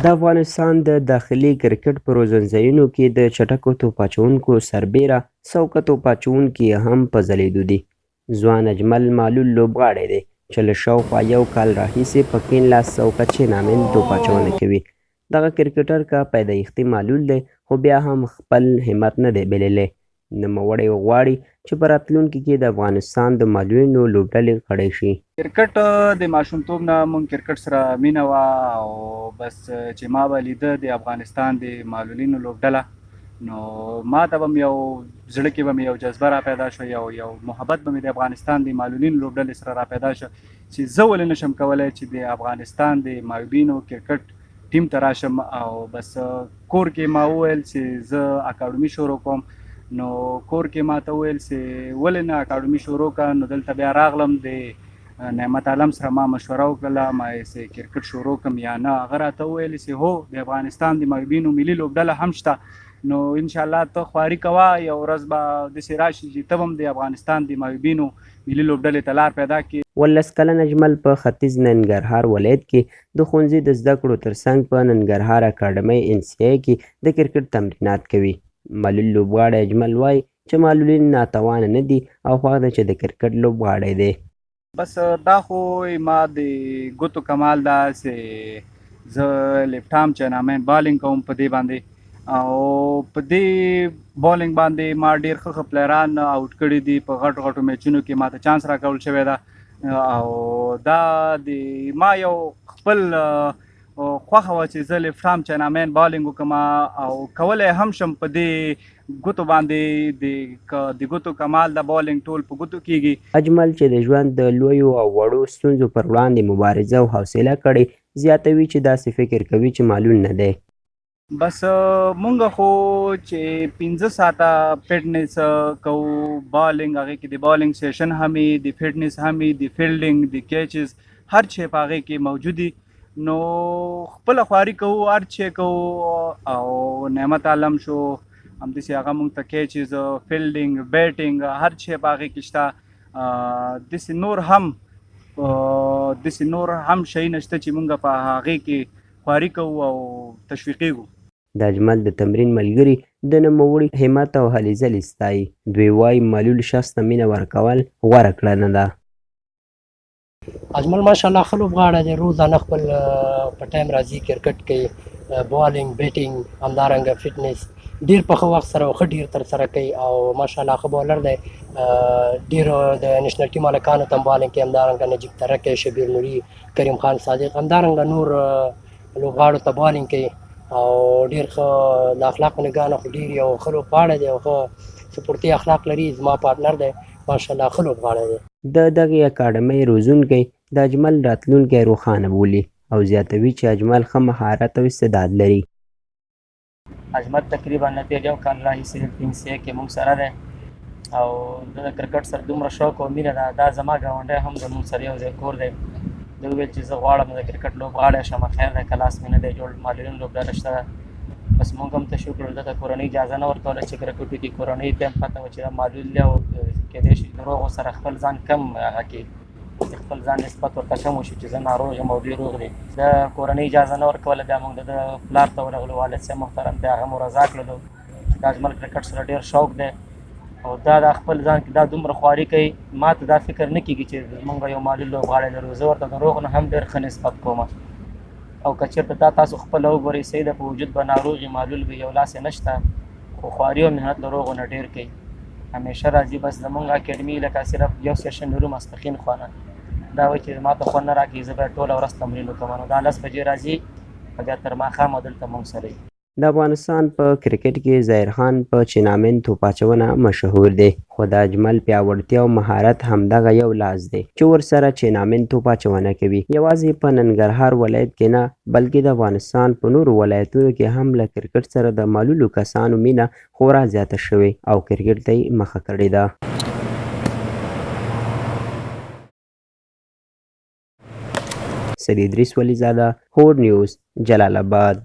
د افغانستان د داخلي کرکټ په روزنځایونو کې د چټکو توپ اچوونکو سربېره سوکه توپ اچوونکي هم په ځلېدو دي. ځوان اجمل معلول لوبغاړی دی چې له شاوخوا یو کال راهیسې په کیڼ لاس سوکه چینامین توپ اچونه کوي. دغه کرکټر که پیدایښتي معلول دی خو بیا هم خپل همت نه دی بللی. نوموړی غواړي چې په راتلونکي کې د افغانستان د معلولینو لوبډلې غړی شي. کرکټ د ماشومتوب نه مونږ کرکټ سره مینه وه او بس چې ما به لیده د افغانستان د معلولینو لوبډله نو ما ته به یو زړه کې به مې یو جذبه را پیدا شو، یو یو محبت به مې د افغانستان د معلولینو لوبډلې سره را پیدا شو چې زه ولې نشم کولای چې د افغانستان د معیوبینو کرکټ ټیم ته راشم. او بس کور کې ما وویل چې زه اکاډمي شروع کوم، نو کور کې ما ته وویل چې ولې نه اکاډمي شروع کا. نو دلته بیا راغلم، د نعمت عالم سره ما مشوره وکړله، ما یې چې کرکټ شروع کوم یا نه. هغه راته وویل چې هو، د افغانستان د معیوبینو ملي لوبډله هم شته، نو انشاءالله ته خواري کوه، یو ورځ به داسې راشي چې ته به هم د افغانستان د معیوبینو ملي لوبډلې ته لار پیدا کړې. 19 کلن اجمل په ختیځ ننګرهار ولایت کې د ښوونځي د زده کړو تر څنګ په ننګرهار اکاډمۍ این سي ای کې د کرکټ تمرینات کوي. معلول لوبغاړی اجمل وايي چې معلولین ناتوانه نه دي او خوښ دی چې د کرکټ لوبغاړی دی. بس دا خو ما د ګوتو کمال ده چې زه لیفټ آرم چینامین بالینګ کوم په دې باندې، او په دې بالینګ باندې ما ډیر ښه ښه پلیران اوټ کړي دي. په غټو غټو میچونو کې ما ته چانس راکول شوی ده، او دا د ما یو خپل خوښه وه چې زه لیفټ آرم چینامین بالینګ وکړم او کولی هم شم په دې ګوتو باندې. د ګوتو کمال د بالینګ ټول په ګوتو کیږي. اجمل چې د ژوند د لویو او وړو ستونزو پر وړاندې مبارزه او حوصله کړې، زیاتوي چې داسې فکر کوي چې معلول نه دی. بس مونږ خو چې 5 ساعته فټنس کوو، بالینګ هغې کې د بالینګ سیشن هم وي، د فټنس هم وي، د فیلډینګ، د کیچز، هر شی په هغې کې موجود دي. نو خپله خواري کوو، هر شی کوو، او نعمت عالم شو همداسې هغه مونږ ته کیچز، فیلډینګ، بیټینګ، هر شی په هغې کې شته. داسې نور هم داسې نور هم شیونه شته چې مونږ په هغې کې خواري کوو او تشویقېږو. د اجمل د تمرین ملګري د نوموړي همت او هلې ځلې ستایي. دوی وايي معلول شخص ته مینه ورکول غوره کړنه ده. اجمل ماشاءالله ښه لوبغاړی دی، روزانه خپل په ټایم راځي، کرکټ کوي، بالینګ، بیټینګ، همدارنګه فټنس ډیر په ښه وخت سره او ښه ډیر ترسره کوي، او ماشاءالله ښه بالر دی. ډیر د نېشنل ټیم هلکانو ته هم بالینګ کوي، همدارنګه نجیب ترکی، شبیر نوري، کریم خان صادق، همدارنګه نور لوبغاړو ته بالینګ کوي، او ډیر ښه د اخلاقو نګاه نه خو ډیر یو ښه لوبغاړی دی او ښه سپورتي اخلاق لري. زما پارټنر دی، ماشاءالله ښه لوبغاړی دی. د دغې اکاډمۍ روزونکی د اجمل راتلونکی روښانه بولي او زیاتوي چې اجمل ښه مهارت او استعداد لري. اجمل تقریبا له تېر یو کال راهیسې این سي ای کې موږ سره دی، او د کرکټ سره دومره شوق او مینه ده. دا زما ګاونډی هم زموږ سره یو ځای کور دی. ده وویل چې زه غواړم د کرکټ لوبغاړی شم، خیر دی که لاس مې نه دی جوړ، معلولین لوبډله شته. بس موږ هم تشویق کړل. ده ته کورنۍ اجازه نه ورکوله چې کرکټ وکړي. کورنۍ ته هم پته وه چې دا معلول دی او کېدای شي دروغو سره خپل ځان کم هغه کړي، د خپل ځان نسبت ورته کم وشي چې زه ناروغ یم او دوی روغ دي. د کورنۍ اجازه نه ورکوله. بیا موږ د ده پلار ته ورغلو، والد صاحب محترم ته، هغه مو رضا کړلو چې د اجمل کرکټ سره ډېر شوق دی او دا د خپل ځان کې دا دومره خواري کوي. ما ته دا فکر نه کېږي چې موږ یو معلول لوبغاړی لرو. زه ورته د روغ نه هم ډېر ښه نسبت کوم، او که چېرته دا تاسو خپله وګورئ، صحیح ده په وجود به ناروغ وي، معلول وي، یو لاس یې نشته، خو خواري او محنت له روغو نه ډېر کوي. همیشه راځي. بس زمونږ اکیډمي لکه صرف یو سیشن لرو ماسپښین خوانه. دا وایي چې ما ته خوند نه راکوي، زه باید ټوله ورځ تمرین وکړم، نو دا 10 بجې راځي او بیا تر ماښامه دلته مونږ سره وي. د افغانستان په کرکټ کې ظاهر خان په چینامین توپ اچونه مشهور دی، خو د اجمل پیاوړتیا او مهارت همدغه یو لاس دی چې ورسره چینامین توپ اچونه کوي. یوازې په ننګرهار ولایت کې نه، بلکې د افغانستان په نورو ولایتونو کې هم له کرکټ سره د معلولو کسانو مینه خورا زیاته شوې او کرکټ ته یې مخه کړې ده. سید ادریس ولیزاده، هور نیوز، جلال اباد.